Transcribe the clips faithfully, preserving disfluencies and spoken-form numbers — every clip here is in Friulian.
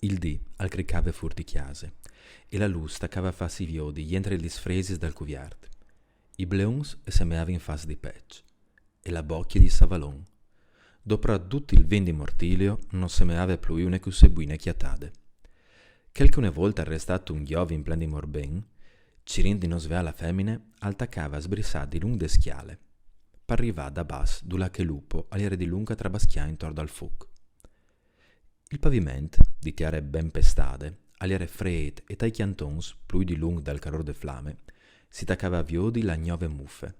Il dì al cricave fûr di cjase e la lûs tacave a fâsi viodi jentre lis fresis dal cuviert. I bleons a semeavin fats di peç e la bocje di savalon. Doprà dut il vin di Mortilio no semeave plui une cusse buine cjatade. Chel che une volte al jere stât un gjovin plen di morben, cirint di no sveâ la femine, al tacave a sbrissâ dilunc de scjale, par rivâ da bas dulà che Lupo al jere dilunc a trabascjâ intor dal fûc. Il paviment, di tiere ben pestade, al jere frêt e tai cjantons, plui dilunc dal carôr de flame, si tacave a viodi la gnove mufe.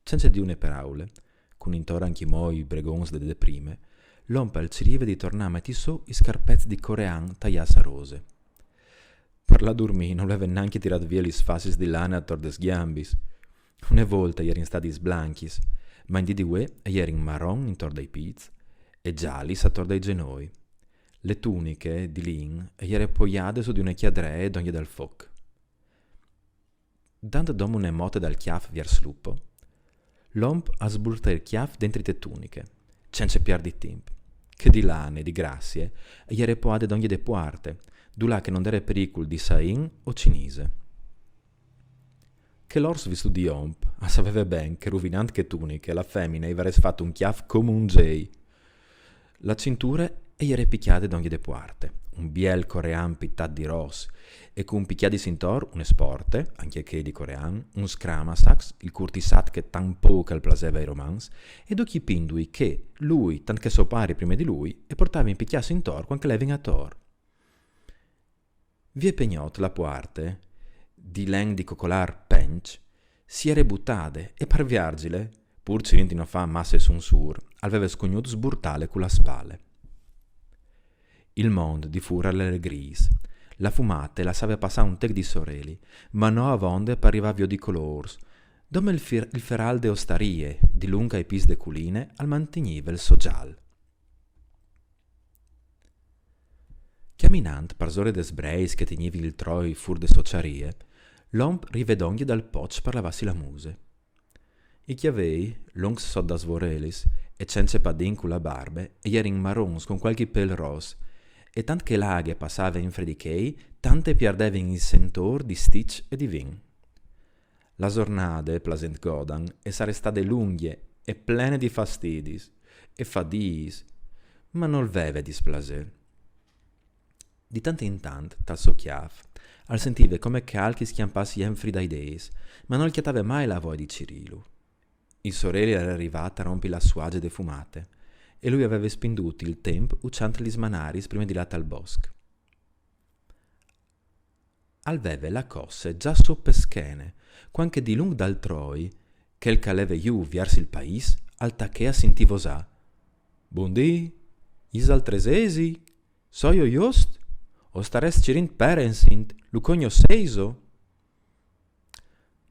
Cence dî une peraule, cun intor ancjemò i bregons de, de prime, l'om al cirive di tornâ a meti sù i scarpets di corean taiâts a rose. Par lâ a durmî no veve nancje tirât vie lis fassis di lane ator des gjambis. Une volte a jerin stadis blancjis, ma in dì di vuê a jerin maron intor dai pîts e zalis ator dai zenoi. Le tuniche di lin e jere poiade su di une cjadree dongje dal fûc. Dant dome une mote dal cjâf viers Lupo, l'om al sburtà il cjâf dentri te tuniche, cence pierdi timp, che di lane, di gracie, e jere poade dongje de puarte, dulà che no jere pericul di sain o cinise. Chel ors vistût di om al saveve ben che ruvinant chê tuniche la femine i varès fat un cjâf come un zei. La cinture e jere picjade dongje de puarte, un biel corean pitât di ros, e cun picjadis intor une sporte, ancje chê di corean, un scramasacs, il curtisat che tant pôc al plaseve ai romans, e ducj i pindui che lui, tant che so pari prime di lui, e puartavin picjâts intor cuant che a levin ator. Vie pe gnot la puarte, di len di cocolâr penç, si jere butade e par viarzile, pûr cirint di no fâ masse sunsûr, al veve scugnût sburtâle cu la spale. Il mont di fûr al jere grîs. La fumate e lassave passâ un tec di soreli, ma no avonde par rivâ a viodi colôrs. Dome il fir-, il feral de ostarie, dilunc ai pîts de culine, al mantignive il so zâl. Cjaminant parsore des breis che tignivin il troi fûr de sociarie, l'om al rive dongje dal poç par lavâsi la muse. I cjavei, luncs sot das vorelis e cence padin cu la barbe, a jerin marons cun cualchi pêl ros, e tant che la aghe e passave infri di chei, tant e pierdevin il sentôr di stiç e di vin. La zornade, plasint Godan, e sarès stade lungje e plene di fastidis e fadiis, ma nol veve displasê. Di tant in tant, tal so cjâf, al sintive come che alc i scjampàs jenfri dai dêts, ma nol cjatave mai la voie di cirîlu. Il soreli al jere rivât a rompi la suaze de fumate, e lui al veve spindût il timp uçant lis manaris prime di lâ tal bosc. Al veve la cosse za sot pe schene, cuant che dilunc dal troi, chel che al leve jù viers il paîs, al tachè a sintî vosâ: «Bundì, isal Tresesi? Soio just? O starès cirint Perensin, lu cognossêso?»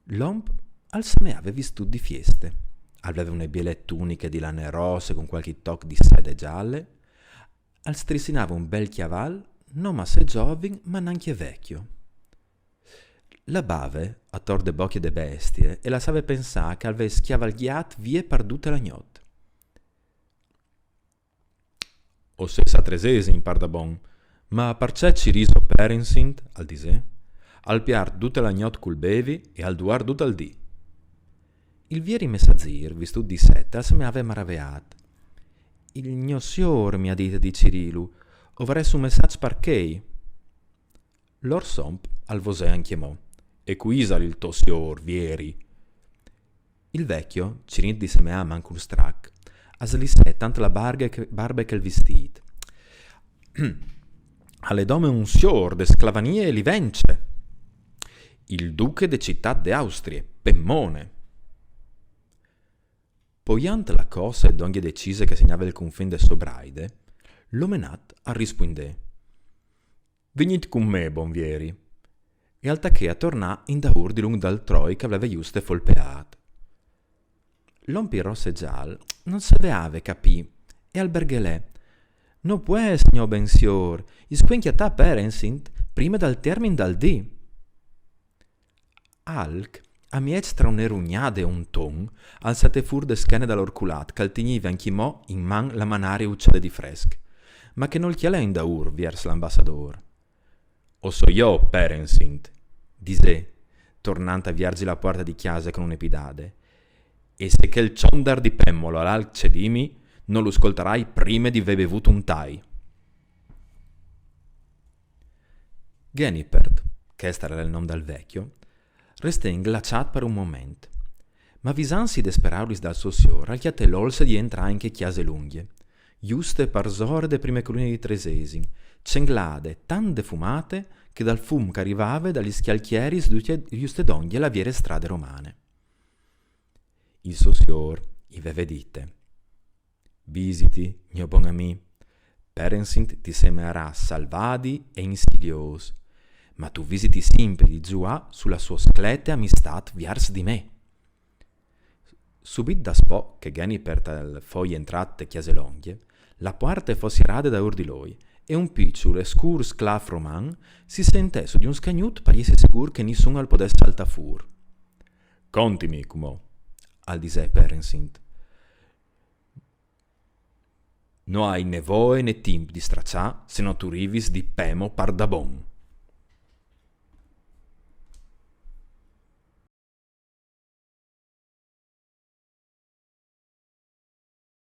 L'om al semeave vistût di fieste. Al veve une biele tuniche di lane rosse cun cualchi toc di sede zale. Al strissinave un bel cjaval, no masse zovin, ma nancje vecjo. La bave, ator de bocje de bestie, e lassave pensâ che al veve scjavalgjât vie par dute la gnot. «O sês a Tresesin, pardabon, ma parcè cirîso Perensin?» al disè. «Al piert dute la gnot cul bevi e al duar dut al dì.» Il vieri messazîr, vistût di sete, al semeave maraveât. «Il gno siôr mi à dit di cirîlu, o varès un messaç par chei.» L'orsomp al vosè ancjemò: «E cui isal il to siôr, vieri?» Il vecjo, cirint di semeâ mancul strac, al slissè tant la barbe che, barbe che il vistît. «Al è dome un siôr de Sclavanie e Livence, il duche de citât de Austrie, Pemmone.» Poiant la cosse dongje de cise che a segnave il cunfin de sô braide, l'omenat al rispuindè: «Vignît cun me, bon vieri.» E al tachè a tornâ indaûr dilunc dal troi che al veve juste folpeât. L'om pi rosse e zâl nol semeave capî e al berghelè: «No pues, gno ben siôr, iscuìn cjatâ Perensin prime dal tiermin dal dì.» Alc, a mieç tra une rugnade e un ton, al saltè fûr de schene dal orculat che al tignive ancjemò in man la manarie uçade di fresc. ma che nol cjalè indaûr viers l'ambassadôr. O soi jo, Perensin, disè, tornant a vierzi la puarte di cjase cun une pidade, e se chel çondar di Pemo al à alc ce dîmi, no lu scoltarai prime di vê bevût un tai. Genipert, chest al jere il non dal vecjo, restè inglaçât par un moment, ma visantsi des peraulis dal so siôr, al cjatè l'olse di jentrâ in chê cjase lungje, juste parsore de prime colonie di Tresesin, cenglade tant de fumate che dal fum che al rivave da lis cjalcjeris juste dongje la viere strade romane. Il so siôr i veve dite: Visiti, gno bon amì, Perensin ti semearà salvadi e insidiôs, ma tu visiti simpri di zuâ su la sô sclete amistât viers di me. Subit daspò che Genipert al fo jentrât te cjase longje, la puarte e fo sierade daûr di lui, e un piçul e scûr sclâf roman si sentè su di un scagnut par jessi sigûr che nissun al podès saltâ fûr. Contimi, cumò, al disè Perensin. No ai né voie né timp di straçâ, se no tu rivis di Pemo pardabon.